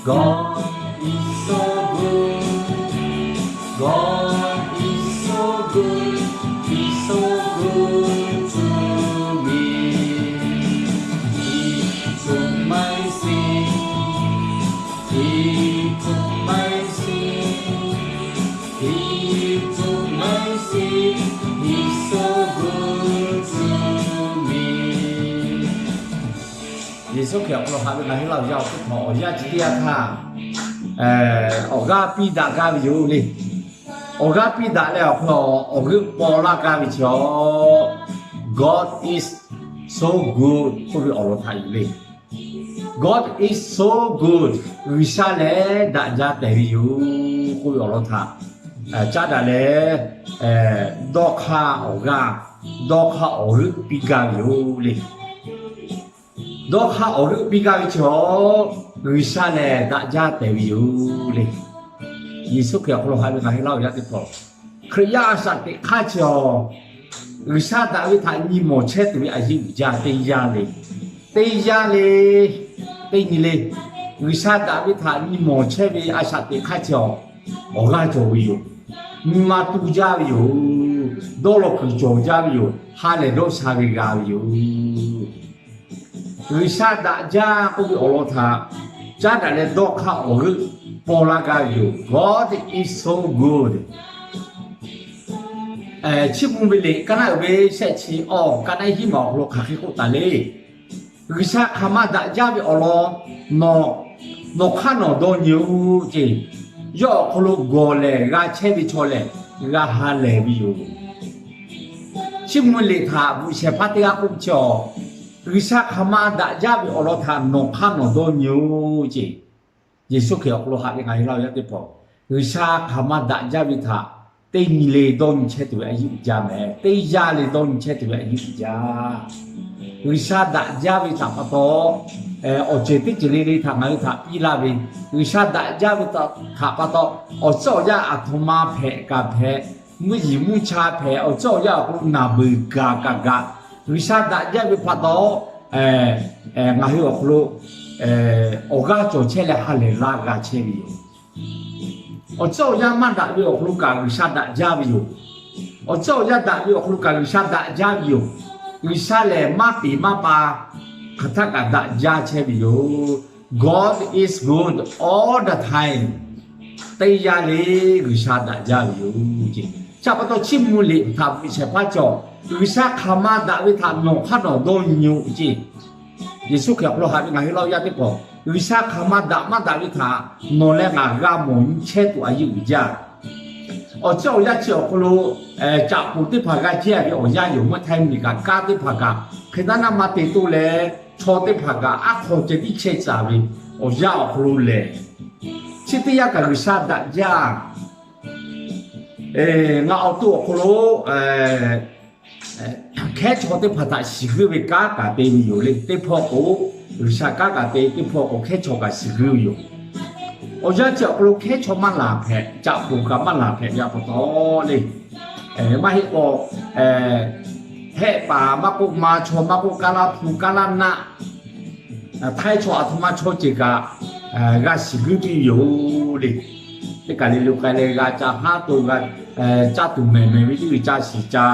God is so good, God is so good, He's so good to me. He took my sin, He took my sin, He took my sin, He's so good to me. Yeˍsuˆ Hkriꞈ awˬ hk'aw lo haꞈ ve ngaˬ hui Laˇ huˍ yaˇ awˬ hk'oˆ htaꞈ awˬ yanˇ chi teˇ yanˇ htaˇ, awˬ g'aˇ piˇ daꞈ gaˇ ve yoˬ le. Awˬ g'aˇ piˇ daꞈ leh awˬ hk'aw lo awˬ g'euˆ paw laˇ gaˇ ve chaw, God is so good k'oˆ ve awˬ lawn htaꞈ yuˬ le. God is so good, G'uiˬsha lehˬ daꞈ jaˇ tehꞈ ve yoˬ k'oˆ ve awˬ lawn htaꞈ caˉ daꞈ leh, dawˇ hk'aˇ awˬ g'aˇ, dawˇ hk'aˇ awˬ g'euˆ piˇ gaˇ ve yoˬ le. Dawˇ hk'aˇ awˬ g'euˆ piˇ gaˇ ve chaw, G'uiˬsha lehˬ daꞈ jaˇ tehꞈ ve yoˬ le. Yeˍsuˆ Hkriꞈ awˬ hk'aw lo haꞈ ve ngaˬ hui Laˇ huˍ yaˇ teˇ hpaˍ, Hkriꞈ yaˇ a shaꞈ teꞈ hk'aˇ chaw, G'uiˬsha daꞈ ve htaꞈ nyi mawˬ chehˇ tuˬ ve a yeˇ uiˍ jaˇ teˇ yanˇ le. Teˇ yanˇ le, teˇ nyi le, G'uiˬsha daꞈ ve htaꞈ nyi mawˬ chehˇ ve a shaꞈ teꞈ hk'aˇ chaw, awˬ g'aˇ cawˬ ve yoˬ. Nyi ma tu jaˇ ve yoˬ. Dawˇ law kuiˬ cawˬ jaˇ ve yoˬ. Ha lehˬ dawˇ sha ve g'a ve yoˬ. G'uiˬsha daꞈ jaˇ k'oˆ ve awˬ lawn htaꞈ caˉ daꞈ leh dawˇ hk'aˇ awˬ g'euˆ paw laˇ gaˇ ve yoˬ. God is so good. Chiˇ mvuh ve liꞈ kaˇ naˆ uiˍ ve shehˆ chi awˬ kaˇ naˆ hiˉ maˬ awˬ hk'aw lo hk'aˬ hk'e k'oˆ taˍ le. G'uiˬsha hk'aˬ ma daꞈ jaˇ ve awˬ lawn, nawˬ hk'aˇ nawˬ dawˇ nyi-oˬ ceˇ. Yawˇ awˬ hk'aw lo gawˬ lehˬ g'a chehˇ ve chaw lehˬ, g'a ha lehˬ ve yoˬ. Chiˇ mvuh liꞈ htaꞈ bvuhꞈ shehˍ hpaˇ teˇ g'aˇ k'oˆ ve chaw, G'uiˬsha hk'aˬ ma daꞈ jaˇ ve awˬ lawn htaꞈ nawˬ hk'aˇ nawˬ dawˇ nyi-oˬ ceˇ. Yeˍsuˆ Hkriꞈ awˬ hk'aw lo haꞈ ve ngaˬ hui Laˇ huˍ yaˇ teˇ hpaˍ, G'uiˬsha hk'aˬ ma daꞈ jaˇ ve htaꞈ teˇ nyi le dawˇ nyi chehˇ tuˬ ve a yeˇ uiˍ jaˇ mehˍ. Teˇ yanˇ le dawˇ nyi chehˇ tuˬ ve a yeˇ uiˍ jaˇ. G'uiˬsha daꞈ jaˇ ve htaꞈ pa taw, awˬ ceuˬ teˇ ceuˬ le le htaꞈ ngaˬ hui htaꞈ piˇ laˇ ve, G'uiˬsha daꞈ jaˇ ve htaꞈ pa taw, awˬ tcuhˉ awˬ yanˇ aˬ htoꞈ ma hpehꞈ kaꞈ hpehꞈ, mvuhˇ yiˍ mvuhˇ cha hpehꞈ, awˬ tcuhˉ awˬ yanˇ awˬ hk'aw lo naˬ beuˬ gaˬ kaꞈ gaˬ, G'uiˬsha daꞈ jaˇ ve pa taw, ngaˬ hui awˬ hk'aw lo awˬ g'aˇ cawˬ chehˇ leh ha lehˬ laˇ g'a chehˇ ve yoˬ. Awˬ tcuhˉ awˬ yanˇ maˇ daꞈ ve awˬ hk'aw lo kaꞈ G'uiˬsha daꞈ jaˇ ve yoˬ. Awˬ tcuhˉ awˬ yanˇ daꞈ ve awˬ hk'aw lo kaꞈ G'uiˬsha daꞈ jaˇ ve yoˬ. G'uiˬsha lehˬ maˇ peˍ maˇ pa hk'aˬ htaˆ kaꞈ daꞈ jaˇ chehˇ ve yoˬ. God is good all the time. Teˇ yanˇ le G'uiˬsha daꞈ jaˇ ve yoˬ ceˇ. Chi pa taw chiˇ mvuh liꞈ htaꞈ bvuhꞈ shehˍ hpaˇ cawˬ, G'uiˬsha hk'aˬ ma daꞈ ve htaꞈ nawˬ hk'aˇ nawˬ dawˇ nyi-oˬ ceˇ. Yeˍsuˆ Hkriꞈ awˬ hk'aw lo haꞈ ve ngaˬ hui Laˇ huˍ yaˇ teˇ hpaˍ, G'uiˬsha hk'aˬ ma daꞈ maˇ daꞈ ve htaꞈ nawˬ leh ngaˬ g'a mawˬ nyi chehˇ tuˬ a yeˇ uiˍ jaˇ. Awˬ tcuhˉ awˬ yanˇ chi awˬ hk'aw lo caꞈ poˍ teˇ hpaˍ g'a jehˇ ve awˬ yanˇ yoˬ. Mvuhˇ htaiˇ miˬ kaꞈ kanˉ teˇ hpaˍ kaꞈ hk'e naˉ naˉ maˇ te toˆ leh, chaw teˇ hpaˍ kaꞈ aˉ hk'aw ceh tiˉ chehˇ caˍ ve awˬ yanˇ awˬ hk'aw lo lehˬ, chi teˇ yanˇ kaꞈ G'uiˬsha daꞈ jaˇ. Ngaˬ awˬ to awˬ hk'aw lo hkehˉ chaw teˇ hpaˍ htaꞈ shiˍ g'uiˇ ve kanˉ kaꞈ te ve yoˬ le. Teˇ hpawˇ k'o G'uiˬsha kanˉ kaꞈ te, teˇ hpawˇ k'o hkehˉ chaw kaꞈ shiˍ g'uiˇ ve yoˬ. Awˬ yanˇ chi awˬ hk'aw lo hkehˉ chaw maˇ laˬ hpehꞈ, caꞈ poˍ kaꞈ maˇ laˬ hpehꞈ ve pa taw le. Maˇ heˆ k'o, hehˆ paˍ maˇ k'oˆ, ma chaw maˇ k'oˆ, kaˉ laˇ hpu kaˉ laˇ naˆ, htaiˇ chaw aˬ htoꞈ ma chaw ceuˬ kaꞈ g'a shiˍ g'uiˇ piˇ ve yoˬ le. Teˇ kaˬ le lo k'ai leh g'a ca haˉ to, g'a caˇ tuˬ mehˍ mehˍ ve teˇ g'uiˬ ca shiˍ ca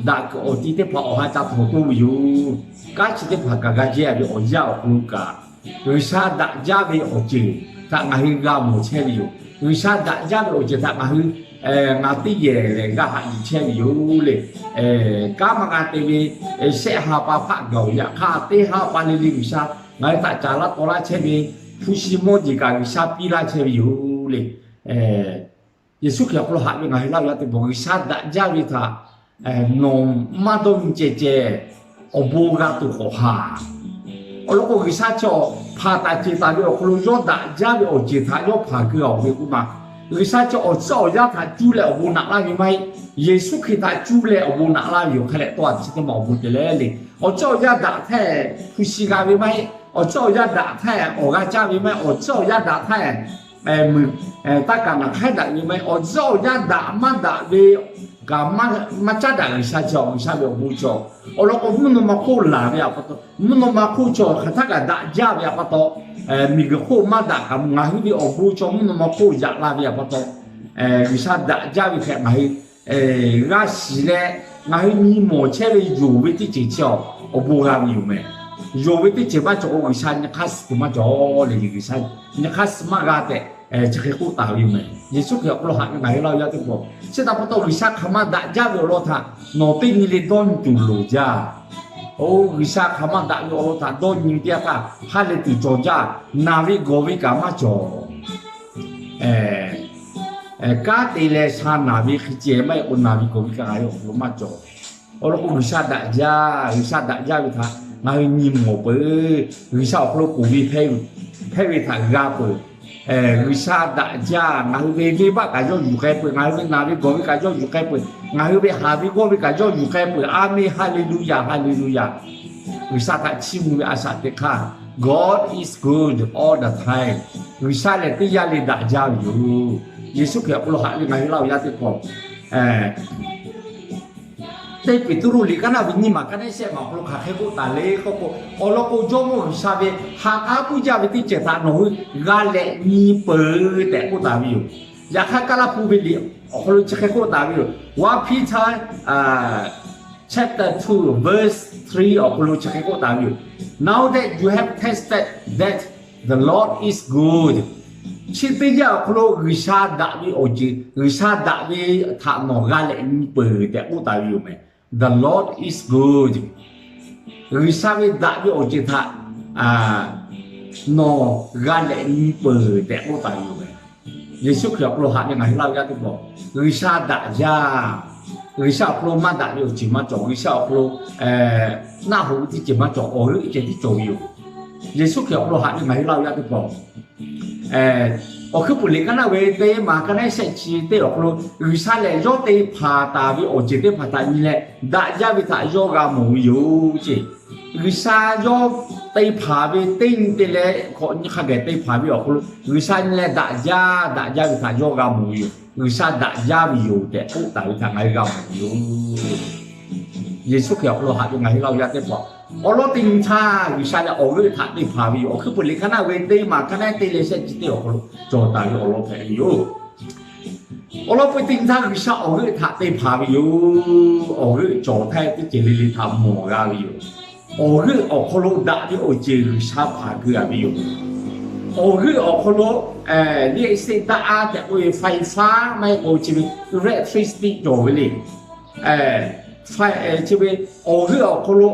daꞈ kuiˬ awˬ ti teˇ hpaˍ awˬ ha ca htawnˍ toˆ ve yoˬ. Kanˉ chi teˇ hpaˍ kaꞈ g'a jehˇ ve awˬ yanˇ awˬ hk'aw lo kaꞈ, G'uiˬsha daꞈ jaˇ ve awˬ ceuˬ htaꞈ ngaˬ hui g'a mawˬ chehˇ ve yoˬ. G'uiˬsha daꞈ jaˇ ve awˬ ceuˬ htaꞈ ngaˬ hui ngaˬ teˇ yehˬ lehˬ g'a haꞈ yuˬ chehˇ ve yoˬ le. Kanˉ maˇ g'a te ve shehˆ ha pa hpaˆ gaˬ-oˬ. Yaꞈ hk'aˇ teˇ ha pa le le G'uiˬsha ngaˬ hui htaꞈ caˍ laˇ taw laˇ chehˇ ve hpu shi mawˇ jeˬ kaꞈ G'uiˬsha piˇ laˇ chehˇ ve yoˬ le. Yeˍsuˆ Hkriꞈ awˬ hk'aw lo haꞈ ve ngaˬ hui Laˇ huˍ yaˇ teˇ hpaˍ, G'uiˬsha daꞈ jaˇ ve htaꞈ nawˬ maˇ dawˇ nyi ceh ceh, awˬ bon g'a tuˬ k'awꞈ haˍ. Awˬ lawn k'o, G'uiˬsha chaw hpanˍ taˍ ceˬ taˍ ve awˬ hk'aw lo yawˇ daꞈ jaˇ ve awˬ ceuˬ htaꞈ yawˇ hpanˍ keu-a ve k'oˆ ma. G'uiˬsha chaw awˬ tcuhˉ awˬ yanˇ htaꞈ cuˇ leh awˬ bon naꞈ laˇ ve maˇ heˆ. Yeˍsuˆ Hkriꞈ htaꞈ cuˇ leh awˬ bon naꞈ laˇ ve yoˬ. Hk'a leh tawˇ a chi teˇ ma awˬ bon te leh le. Awˬ tcuhˉ awˬ yanˇ daꞈ htaˇ hpu shi g'a ve maˇ heˆ. Awˬ tcuhˉ awˬ yanˇ daꞈ htaˇ awˬ g'a caˇ ve maˇ heˆ. Awˬ tcuhˉ awˬ yanˇ daꞈ htaˇ meuꞈ taˇ kaꞈ naˬ hk'aiˉ daꞈ ve maˇ heˆ. Awˬ tcuhˉ awˬ yanˇ daꞈ maˇ daꞈ ve kaꞈ maˇ caˉ daꞈ G'uiˬsha chi, G'uiˬsha ve awˬ bon chi. Awˬ lawn k'o, mvuhˇ naw ma hk'oˆ laˬ ve pa taw, mvuhˇ naw ma hk'oˆ chi hk'aˬ htaˇ kaꞈ daꞈ jaˇ ve pa taw, miˬguiˬ hk'oˆ maˇ daꞈ kaꞈ ngaˬ hui ve awˬ bon chi mvuhˇ naw ma hk'oˆ yaꞈ la ve pa taw, G'uiˬsha daꞈ jaˇ ve hk'e ngaˬ hui g'a shiˍ leh, ngaˬ hui nyi mawˬ chehˇ ve yonˍ ve teˇ ceuˬ chi awˬ bon g'a ve yoˬ mehˍ. Yonˍ ve teˇ ceuˬ maˇ cawˬ k'o, G'uiˬsha nyi hk'aˇ suh maˇ cawˬ le. G'uiˬsha nyi hk'aˇ suh maˇ g'a tehꞈ chi hk'e k'oˆ taˍ ve yoˬ mehˍ. Yeˍsuˆ Hkriꞈ awˬ hk'aw lo haꞈ ve ngaˬ hui laˇ ve yaˇ teˇ hpaˍ, chi htaꞈ pa taw G'uiˬsha hk'aˬ ma daꞈ jaˇ ve awˬ lawn htaꞈ nawˬ teˇ nyi le dawˇ nyi tuˬ loˍ jaˇ. Oˇ G'uiˬsha hk'aˬ ma daꞈ ve awˬ lawn htaꞈ dawˇ nyi ve teˇ yanˇ htaˇ, ha lehˬ tuˬ cawˬ jaˇ. Naˬ ve gawˬ ve kaꞈ maˇ cawˬ. Kanˉ te leh sha naˬ ve hk'e ceh maˇ heˆ k'o, naˬ ve gawˬ ve kaꞈ ngaˬ hui awˬ hk'aw lo maˇ cawˬ. Awˬ lawn k'o, G'uiˬsha daꞈ jaˇ. G'uiˬsha daꞈ jaˇ ve htaꞈ ngaˬ hui nyi mawˬ peuˬ. G'uiˬsha awˬ hk'aw lo ponˬ ve hpehˇ ve htaꞈ g'a peuˬ. G'uiˬsha daꞈ jaˇ. Ngaˬ hui ve venˇbaˆ kaꞈ yawˇ yuˬ k'ai peuˬ. Ngaˬ hui ve naˬ ve gawˬ ve kaꞈ yawˇ yuˬ k'ai peuˬ. Ngaˬ hui ve haˍ ve g'awˇ ve kaꞈ yawˇ yuˬ k'ai peuˬ. A menˬ, Haˍleˍluˍyaˍ, Haˍleˍluˍyaˍ. G'uiˬsha htaꞈ chiˇ mvuh ve a shaꞈ teꞈ hk'aˇ, God is good all the time. G'uiˬsha lehˬ teˇ yanˇ le daꞈ jaˇ ve yoˬ. Yeˍsuˆ Hkriꞈ awˬ hk'aw lo haꞈ ve ngaˬ hui laˇ ve yaˇ teˇ hpaˍ, teˇ Peˍtruˆ liꞈ kaˉ naˇ ve nyiˇ maˬ kaˉ naˇ shehˆ maˬ awˬ hk'aw lo hk'aˬ hk'e k'oˆ taˍ le k'oˆ k'o, awˬ lawn k'o, Jawˇmawˇ G'uiˬsha ve ha k'aˉ puiˉ jaˇ ve teˇ ceuˬ htaꞈ nawˬ hui g'a lehꞈ nyi peuˬ tehꞈ k'oˆ taˍ ve yoˬ. Yaꞈ hk'aˇ, Kaˇlaˇ hpu ve liꞈ awˬ hk'aw lo chi hk'e k'oˆ taˍ ve yoˬ. One Peter chapter two verse three awˬ hk'aw lo chi hk'e k'oˆ taˍ ve yoˬ. Now that you have tested that the Lord is good, chi teˇ yanˇ awˬ hk'aw lo G'uiˬsha daꞈ ve awˬ ceuˬ, G'uiˬsha daꞈ ve htaꞈ nawˬ g'a lehꞈ nyi peuˬ tehꞈ k'oˆ taˍ ve yoˬ mehˍ. The Lord is good. G'uiˬsha ve daꞈ ve awˬ ceuˬ htaꞈ nawˬ g'a lehꞈ nyi peuˬ tehꞈ k'oˆ taˍ ve yoˬ mehˍ. Yeˍsuˆ Hkriꞈ awˬ hk'aw lo haꞈ ve ngaˬ hui laˇ ve yaˇ teˇ hpaˍ, G'uiˬsha daꞈ jaˇ. G'uiˬsha awˬ hk'aw lo maˇ daꞈ ve awˬ ceuˬ maˇ cawˬ. G'uiˬsha awˬ hk'aw lo naˆ hoꞈ ve teˇ ceuˬ maˇ cawˬ. Awˬ g'euˆ ceh tiˉ cawˬ ve yoˬ. Yeˍsuˆ Hkriꞈ awˬ hk'aw lo haꞈ ve ngaˬ hui laˇ ve yaˇ teˇ hpaˍ, awˬ hkuiˉ puiˍ liꞈ kaˉ naˇ ve teˇ maˬ kaˉ naˇ shehˆ chi teˇ awˬ hk'aw lo, G'uiˬsha lehˬ yawˇ te hpanˍ taˍ ve awˬ ceuˬ teˇ hpaˍ htaꞈ nyi leh daꞈ jaˇ ve htaꞈ yawˇ g'a mawˬ ve yoˬ ceˇ. G'uiˬsha yawˇ te hpanˍ ve teˇ nyi te leh hkawꞈ nyi hk'a gaˬ te hpanˍ ve awˬ hk'aw lo, G'uiˬsha nyi leh daꞈ jaˇ, daꞈ jaˇ ve htaꞈ yawˇ g'a mawˬ ve yoˬ. G'uiˬsha daꞈ jaˇ ve yoˬ tehꞈ k'oˆ taˍ ve htaꞈ ngaˬ hui g'a mawˬ ve yoˬ. Yeˍsuˆ Hkriꞈ awˬ hk'aw lo haꞈ ve ngaˬ hui laˇ ve yaˇ teˇ hpaˍ, awˬ lawn teˇ nyi htaˇ G'uiˬsha lehˬ awˬ g'euˆ htaꞈ te hpanˍ ve yoˬ. Awˬ hkuiˉ puiˍ liꞈ kaˉ naˇ ve teˇ maˬ kaˉ naˇ teˇ leh shehˆ chi teˇ awˬ hk'aw lo cawˬ taˍ ve awˬ lawn hpehꞈ ve yoˬ. Awˬ lawn peu teˇ nyi htaˇ G'uiˬsha awˬ g'euˆ htaꞈ te hpanˍ ve yoˬ. Awˬ g'euˆ cawˬ htaˇ teˇ ceuˬ le le htaꞈ mawˬ g'a ve yoˬ. Awˬ g'euˆ awˬ hk'aw lo daꞈ ve awˬ ceuˬ G'uiˬsha hpanˍ keu a ve yoˬ. Awˬ g'euˆ awˬ hk'aw lo လျှပ်စစ်ဓာတ်အား tehꞈ k'oˆ ve ไฟฟ้า maˇ heˆ k'o chi ve electricity cawˬ ve le. Chi ve awˬ g'euˆ awˬ hk'aw lo,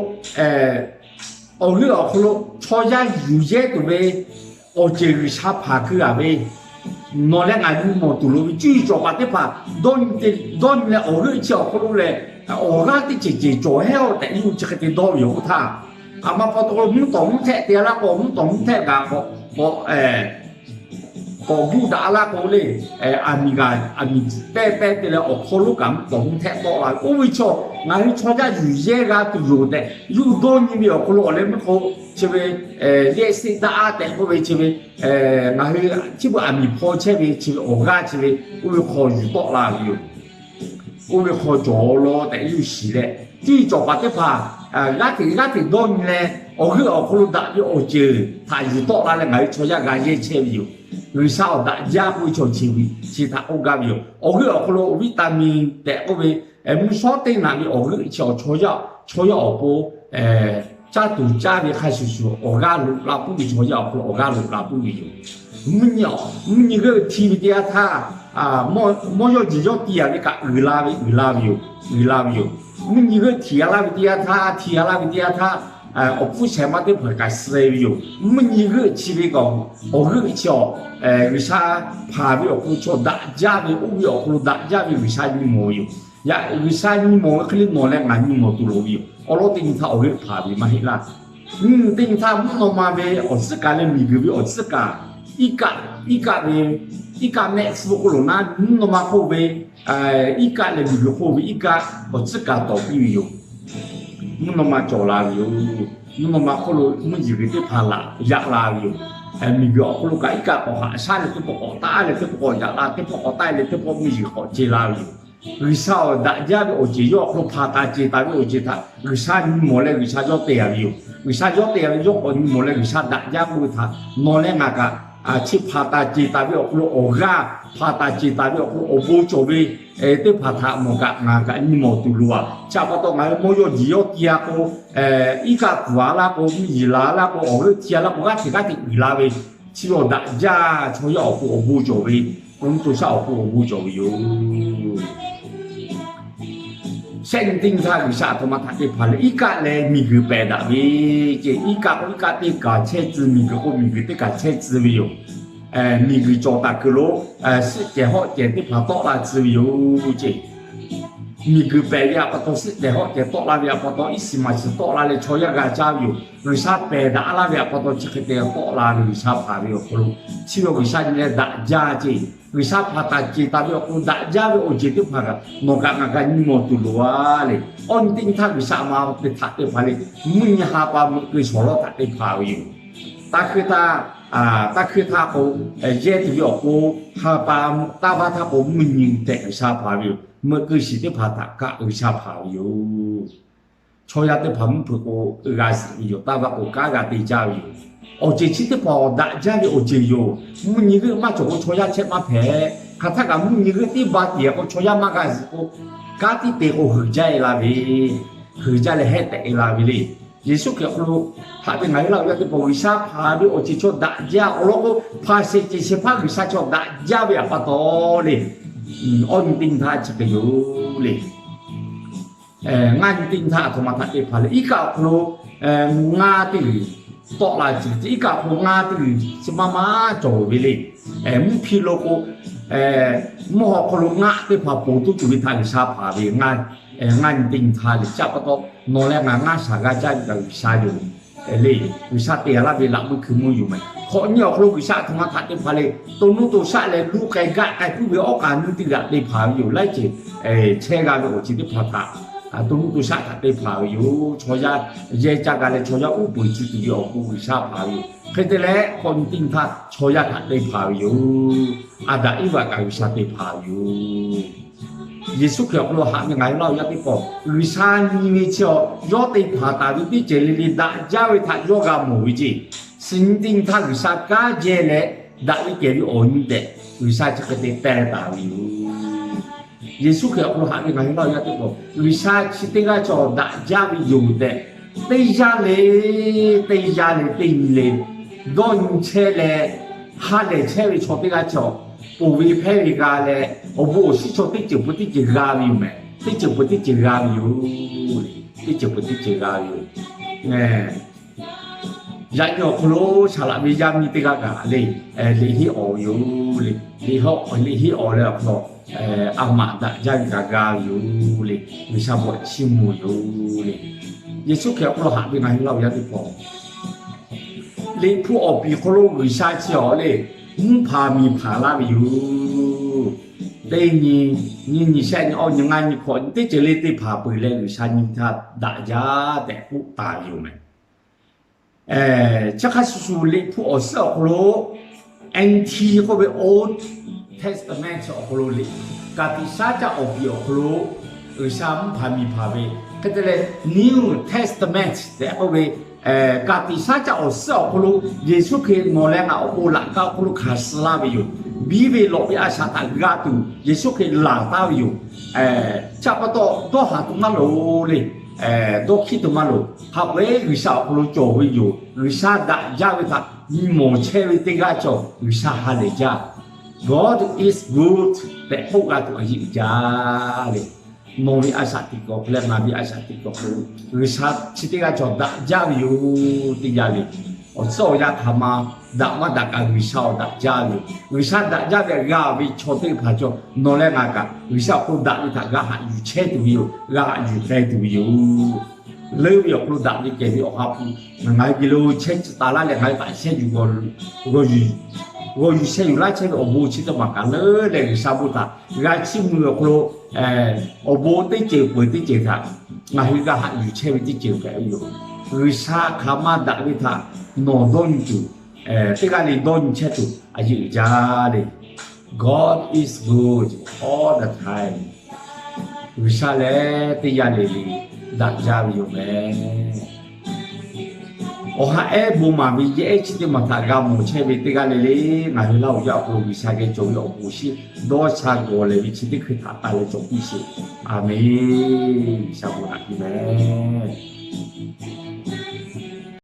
awˬ g'euˆ awˬ hk'aw lo chaw yaˇ yuˬ yehˇ tuˬ ve awˬ ceuˬ G'uiˬsha hpanˍ keu a ve, nawˬ leh ngaˬ nyi mawˬ tuˬ loˍ ve cuˇ yiˍ cawˬ paˍ teˇ hpaˍ dawˇ nyi leh awˬ g'euˆ chi awˬ hk'aw lo lehˬ, awˬ g'aˇ teˇ ceuˬ ceuˬ cawˬ heˉ-oˆ tehꞈ yawˇ hui chi hk'e te dawˇ ve yoˬ. Oˇ htaˇ, aˬ ma pa taw k'o mvuhˇ tawˍ mvuhˇ htehˆ te laˇ k'o, mvuhˇ tawˍ mvuhˇ htehˆ g'a k'o, k'awꞈ k'awꞈ guˇ daꞈ laˇ k'o le, aˬ miˍ g'a, aˬ miˍ tehˇ tehˇ te leh awˬ hk'aw lo kaꞈ mvuhˇ tawˍ mvuhˇ htehˆ tawˆ la ve. Oˇ ve chaw ngaˬ hui chaw yaˇ yuˬ yehˇ g'a tuˬ yoˬ tehꞈ yawˇ hui dawˇ nyi ve awˬ hk'aw lo awˬ leh mvuhˇ k'o, chi ve ลှပ်စစ်ဓာတ်အား tehꞈ k'oˆ ve chi ve ngaˬ hui chi beuꞈ aˬ miˍ hpaw chehˇ ve chi ve awˬ g'aˇ chi ve oˇ ve hk'aw yuˬ tawˆ la ve yoˬ. Oˇ ve hk'aw cawˬ law tehꞈ yawˇ hui shiˍ leh, cuˇ yiˍ cawˬ paˍ teˇ hpaˍ g'aˇ hteꞈ g'aˇ hteꞈ dawˇ nyi leh, awˬ g'euˆ awˬ hk'aw lo daꞈ ve awˬ ceuˬ htaꞈ yuˬ tawˆ la leh ngaˬ hui chaw yaˇ g'a yehˇ chehˇ ve yoˬ. G'uiˬsha awˬ daꞈ jaˇ k'oˆ ve chaw chi ve chi htaꞈ k'oˆ gaˇ ve yoˬ. Awˬ g'euˆ awˬ hk'aw lo วิตามิน tehꞈ k'oˆ ve mvuhˇ shawˉ teˇ naꞈ ve awˬ g'euˆ chi awˬ chaw yaˇ, chaw yaˇ awˬ pon caˇ tuˬ caˇ ve hk'a shuˍ shuˍ awˬ g'aˇ loꞈ la puiˉ ve, chaw yaˇ awˬ hk'aw lo awˬ g'aˇ loꞈ la puiˉ ve yoˬ. Mvuhˇ nyi g'euˆ hti ve teˇ yanˇ htaˇ, mawˇ yawˇ jeˬ yawˇ ti a ve kaꞈ uiˍ la ve, uiˍ la ve yoˬ. Uiˍ la ve yoˬ. Mvuhˇ nyi g'euˆ hti a laˇ ve teˇ yanˇ htaˇ, hti a laˇ ve teˇ yanˇ htaˇ, awˬ hpfuhˇ shehˍ ma teˇ hpaˍ kaꞈ suh ve yoˬ. Mvuhˇ nyi g'euˆ chi ve kaꞈ awˬ g'euˆ chi awˬ, G'uiˬsha hpanˍ ve awˬ hk'aw lo chaw daꞈ jaˇ ve, oˇ ve awˬ hk'aw lo daꞈ jaˇ ve G'uiˬsha nyi mawˬ ve yoˬ. Yaꞈ G'uiˬsha nyi mawˬ ve hk'e le nawˬ leh ngaˬ nyi mawˬ tuˬ loˍ ve yoˬ. Awˬ lawn teˇ nyi htaˇ awˬ g'euˆ hpanˍ ve maˇ heˆ laˇ. Nyiˇ teˇ nyi htaˇ mvuhˇ naw ma ve awˬ tcuhˉ kaꞈ leh miˬguiˬ ve awˬ tcuhˉ kaꞈ, iˉ kaˆ, iˉ kaˆ ve, iˉ kaˆ mehˆ hpfuhˇ k'oˆ loˬ naˉ, mvuhˇ naw ma hk'oˆ ve iˉ kaˆ leh miˬguiˬ hk'oˆ ve iˉ kaˆ awˬ tcuhˉ kaꞈ tawˍ piˇ ve yoˬ. Mvuhˇ naw ma cawˬ la ve yoˬ. Mvuhˇ naw ma hk'oˆ lo mvuhˇ yeˬ g'uiˬ teˇ hpaˍ laꞈ yaꞈ la ve yoˬ. Miˬguiˬ awˬ hk'oˆ lo kaꞈ iˉ kaˆ k'awꞈ haꞈ shaˉ leh teˇ pawˆ k'awꞈ taˆ leh teˇ pawˆ k'awꞈ yaꞈ la, teˇ pawˆ k'awꞈ taˆ leh teˇ pawˆ mvuhˇ yeˬ k'awꞈ ce la ve yoˬ. G'uiˬsha awˬ daꞈ jaˇ ve awˬ ceuˬ yawˇ awˬ hk'aw lo hpanˍ taˍ ceˬ taˍ ve awˬ ceuˬ htaꞈ G'uiˬsha nyi mawˬ leh G'uiˬsha yawˇ te-a ve yoˬ. G'uiˬsha yawˇ te-a ve yawˇ k'awꞈ nyi mawˬ leh G'uiˬsha daꞈ jaˇ k'oˆ ve htaꞈ nawˬ leh ngaˬ kaꞈ chi hpanˍ taˍ ceˬ taˍ ve awˬ hk'aw lo awˬ g'aˇ, hpanˍ taˍ ceˬ taˍ ve awˬ hk'aw lo awˬ bon cawˬ ve teˇ hpaˍ htaꞈ nawˬ kaꞈ ngaˬ kaꞈ nyi mawˬ tuˬ loˍ-a. Chi pa taw ngaˬ hui mawˇ yawˇ jeˬ yawˇ ti-a k'o, iˉ kaˆ tuˬ-a laˇ k'o, mvuhˇ yeˬ laˬ laˇ k'o, awˬ g'euˆ ti-a laˇ k'o, g'aˇ hteꞈ g'aˇ hteꞈ uiˍ la ve, chi awˬ daꞈ jaˇ chaw yaˇ awˬ pon awˬ bon cawˬ ve, Kawˇrenˍhtuˆ shaˆ awˬ pon awˬ bon cawˬ ve yoˬ. Shehˆ nyi teˇ nyi htaˇ G'uiˬsha aˬ htoꞈ ma htaꞈ te hpanˍ le. Iˉ kaˆ leh miˬguiˬ pehˬ daꞈ ve ceˇ. Iˉ kaˆ k'o iˉ kaˆ teˇ kaˬ chehˇ tcuh, miˬguiˬ k'o miˬguiˬ teˇ kaˬ chehˇ tcuh ve yoˬ. Miˬguiˬ cawˬ taˍ kuiˬ lo suhˆ cehˬ hawˆ cehˬ teˇ hpaˍ tawˆ la tcuh ve yoˬ ceˇ. Miˬguiˬ pehˬ ve aꞈ pa taw, suhˆ cehˬ hawˆ cehˬ tawˆ la ve aꞈ pa taw, iˉ shiˍ maˬ shiˍ tawˆ la leh chaw yaˇ g'a caˇ ve yoˬ. G'uiˬsha pehˬ daꞈ laˇ ve aꞈ pa taw chi hk'e te tawˆ la ve G'uiˬsha hpanˍ ve awˬ hk'aw lo, chi ve G'uiˬsha nyi leh daꞈ jaˇ ceˇ. G'uiˬsha hpanˍ taˍ ceˬ taˍ ve awˬ hk'aw lo daꞈ jaˇ ve awˬ ceuˬ teˇ hpaˍ kaꞈ nawˬ kaꞈ ngaˬ kaꞈ nyi mawˬ tuˬ loˍ-a le. Awˬ nyi teˇ nyi htaˇ G'uiˬsha aˬ ma te htaꞈ te hpanˍ le. Mvuhˇ nyi ha pa meuꞈ keu shawˍ lawˇ htaꞈ te hpanˍ ve yoˬ. Taˇ hkuiˇ htaˇ, taˇ hkuiˇ htaˇ k'o, yehˇ tuˬ ve awˬ pon ha pa, taˇ vaˇ htaˇ k'o mvuhˇ nyi tehꞈ G'uiˬsha hpanˍ ve yoˬ. Meuꞈ keu shiˍ teˇ hpaˍ htaꞈ kaꞈ G'uiˬsha hpanˍ ve yoˬ. Chaw yaˇ teˇ hpaˍ mvuhˇ hpeuꞈ k'o g'a zuhꞈ ve yoˬ. Taˇ vaˇ k'o kanˉ g'a te jaˇ ve yoˬ. Awˬ ceuˬ chi teˇ hpaˍ awˬ daꞈ jaˇ ve awˬ ceuˬ yoˬ. Mvuhˇ nyi g'euˆ maˇ cawˬ k'o chaw yaˇ chehˇ maˇ hpehꞈ. Hk'aˬ htaˇ kaꞈ mvuhˇ nyi g'euˆ tiˉ ba tiꞈ k'o chaw yaˇ maˇ g'a zuhꞈ k'o, kanˉ tiˉ te k'o heuˬ jaˇ-e la ve, heuˬ jaˇ leh hehˆ tehꞈ-e la ve le. Yeˍsuˆ Hkriꞈ awˬ hk'aw lo haꞈ ve ngaˬ hui laˇ ve yaˇ teˇ hpaˍ, G'uiˬsha hpanˍ ve awˬ ceuˬ chaw daꞈ jaˇ awˬ lawn k'o, hpanˍ sheˍ ceˬ shehˍ hpaˇ G'uiˬsha chaw daꞈ jaˇ ve aꞈ pa taw le. Awˬ nyi teˇ nyi htaˇ chi hk'e yoˬ le. Ngaˇ nyi teˇ nyi htaˇ aˬ htoꞈ ma htaꞈ te hpanˍ le. Iˉ kaˆ awˬ hk'aw lo ngaˇ teˇ g'uiˬ tawˆ la ciˬ, iˉ kaˆ awˬ hk'aw lo ngaˇ teˇ g'uiˬ chi maˇ maˇ cawˬ ve le. Mvuhˇ hpiˇ lo k'o, mvuhˇ haw hk'aw lo ngaˆ teˇ hpaˍ ponˬ tuˉ tuˬ ve htaꞈ G'uiˬsha hpanˍ ve ngaˇ nyi teˇ nyi htaˇ le. Chi pa taw nawˬ leh ngaˬ ngaˇ shaˍ g'a caˇ ve kaꞈ G'uiˬsha yoˬ le. G'uiˬsha te-a laˇ ve laꞈ meuˇ hkui meuˇ yoˬ meh. Hk'awꞈ nyi awˬ hk'aw lo G'uiˬsha aˬ htoꞈ ma htaꞈ te hpanˍ le. To nuˇ to shaˆ leh luˇ k'ai gaˆ k'ai puiˉ ve awˉ k'aꞈ nuˇ teˇ g'aꞈ te hpanˍ ve yoˬ. Laiˉ ceuˬ chehˇ g'a ve awˬ ceuˬ teˇ hpaˍ htaꞈ to nuˇ to shaˆ htaꞈ te hpanˍ ve yoˬ. Chaw yaˇ yehˇ caˇ g'a leh chaw yaˇ uˉ peunˍ tcuh tuˬ ve awˬ pon G'uiˬsha hpanˍ ve yoˬ. Hk'e te leh hk'awꞈ nyi teˇ nyi htaˇ chaw yaˇ htaꞈ te hpanˍ ve yoˬ. Aˍdanˍ Iˉvaꞈ kaꞈ G'uiˬsha te hpanˍ ve yoˬ. Yeˍsuˆ Hkriꞈ awˬ hk'aw lo haꞈ ve ngaˬ hui laˇ ve yaˇ teˇ hpaˍ, G'uiˬsha nyi ve chi awˬ yawˇ te hpanˍ taˍ ve teˇ ceuˬ le le daꞈ jaˇ ve htaꞈ yawˇ g'a mawˬ ve ceˇ. Suhˍ nyi teˇ nyi htaˇ G'uiˬsha kanˉ jehˇ leh daꞈ ve kehˬ ve awˬ nyi tehꞈ G'uiˬsha chi hk'e te teh taˍ ve yoˬ. Yeˍsuˆ Hkriꞈ awˬ hk'aw lo haꞈ ve ngaˬ hui laˇ ve yaˇ teˇ hpaˍ, G'uiˬsha chi teˇ g'aˇ chaw daꞈ jaˇ ve yoˬ tehꞈ teˇ yanˇ le, teˇ yanˇ le, teˇ nyi le, dawˇ nyi chehˇ leh ha lehˬ chehˇ ve chaw teˇ g'aˇ chaw, ponˬ ve hpehˇ ve g'a leh awˬ bon awˬ shinˉ chaw teˇ ceuˬ peuˬ teˇ ceuˬ g'a ve yoˬ meh. Teˇ ceuˬ peuˬ teˇ ceuˬ g'a ve yoˬ. Teˇ ceuˬ peuˬ teˇ ceuˬ g'a ve yoˬ. Yaꞈ nyi awˬ hk'aw lo saˍ laꞈ ve yaˇ miˇ teˇ g'aˇ kaꞈ le, liꞈ henˇ awˬ ve yoˬ le. Liꞈ henˇ awˬ leh awˬ hk'aw lo a maꞈ daꞈ jaˇ ve kaꞈ g'a ve yoˬ le. G'uiˬsha bvuhꞈ chiˇ mvuh yoˬ le. Yeˍsuˆ Hkriꞈ awˬ hk'aw lo haꞈ ve ngaˬ hui laˇ ve yaˇ teˇ hpaˍ, Liꞈ hpu awˬ piˍ hk'aw lo G'uiˬsha chi awˬ le, mvuhˇ hpanˍ miˬ hpanˍ laˇ ve yoˬ. Teˇ nyi, nyiˇ nyi, shehˆ nyi, awˇ nyi, ngaˇ nyi, hkawꞈ nyi, teˇ ceuˬ le teˇ hpaˍ peuˬ leh G'uiˬsha nyi htaˇ daꞈ jaˇ tehꞈ k'oˆ taˍ ve yoˬ meh. Chi hk'a shuˍ shuˍ Liꞈ hpu awˬ suhˉ awˬ hk'aw lo N T k'oˆ ve Old Testament awˬ hk'aw lo le, ka tiꞈ shaˉ caˆ awˬ piˍ awˬ hk'aw lo G'uiˬsha mvuhˇ hpanˍ miˬ hpanˍ ve, hk'e te leh New Testament tehꞈ k'oˆ ve, ka tiꞈ shaˉ caˆ awˬ suhˉ awˬ hk'aw lo Yeˍsuˆ Hkriꞈ nawˬ leh ngaˬ awˬ pon laꞈ ka awˬ hk'aw lo hkanˍ suh laˇ ve yoˬ. Biˇ ve lawꞈ ve a shaꞈ htaꞈ g'a tuˬ Yeˍsuˆ Hkriꞈ laˬ taˍ ve yoˬ. Chi pa taw dawˇ haˍ tuˬ maˇ loˍ le. Dawˇ hkiˉ tuˬ maˇ loˍ. Hk'a peu-eˬ G'uiˬsha awˬ hk'aw lo cawˬ ve yoˬ. G'uiˬsha daꞈ jaˇ ve htaꞈ nyi mawˬ chehˇ ve teˇ g'aˇ cawˬ G'uiˬsha ha lehˬ jaˇ. God is good tehꞈ k'oˆ g'a tuˬ a yeˇ uiˍ jaˇ le. Nawˬ ve a shaꞈ teꞈ kuiˬ awˬ hk'aw leh ngaˬ ve a shaꞈ teꞈ kuiˬ awˬ hk'aw lo G'uiˬsha chi teˇ g'aˇ cawˬ daꞈ jaˇ ve yoˬ teˇ yanˇ le. Awˬ tcuhˉ awˬ yanˇ hk'aˬ ma daꞈ maˇ daꞈ kaꞈ G'uiˬsha awˬ daꞈ jaˇ ve yoˬ. G'uiˬsha daꞈ jaˇ ve g'a ve chaw teˇ hpaˍ cawˬ nawˬ leh ngaˬ kaꞈ G'uiˬsha awˬ hk'aw daꞈ ve htaꞈ g'a haꞈ yuˬ chehˇ tuˬ ve yoˬ. G'a haꞈ yuˬ k'ai tuˬ ve yoˬ. Leuˉ ve awˬ hk'aw lo daꞈ ve kehˬ ve awˬ ha hpu ngaˬ hui geh lo chehˇ tcuh taˍ laˇ leh ngaˬ hui htaꞈ shehˇ yuˬ g'aw yuˬ shehˇ yuˬ laˇ chehˇ ve awˬ bon chi teˇ maˬ kaꞈ leuˉ leh G'uiˬsha bon htaꞈ g'a chiˇ mvuh ve awˬ hk'aw lo awˬ bon teˇ ceuˬ peuˬ teˇ ceuˬ htaꞈ ngaˬ hui g'a haꞈ yuˬ chehˇ ve teˇ ceuˬ hpehꞈ ve yoˬ. G'uiˬsha hk'aˬ ma daꞈ ve htaꞈ nawˬ dawˇ nyi tuˬ, teˇ g'aˇ le dawˇ nyi chehˇ tuˬ a yeˇ uiˍ jaˇ le. God is good all the time. G'uiˬsha lehˬ teˇ yanˇ le le daꞈ jaˇ ve yoˬ mehˍ. Awˬ ha ehˉ bon maˍ ve yehˬ ehˉ chi teˇ maˬ htaꞈ g'a mawˬ chehˇ ve teˇ g'aˇ le le, ngaˬ hui Laˇ huˍ yaˇ awˬ hk'aw lo G'uiˬsha geh cawˬ ve awˬ bon awˬ shinˉ dawˇ sha gawˬ lehˬ ve chi teˇ hkui htaꞈ taˍ leh cawˬ piˇ sheˍ. A menˬ. G'uiˬsha bon naꞈ piˇ mehˍ.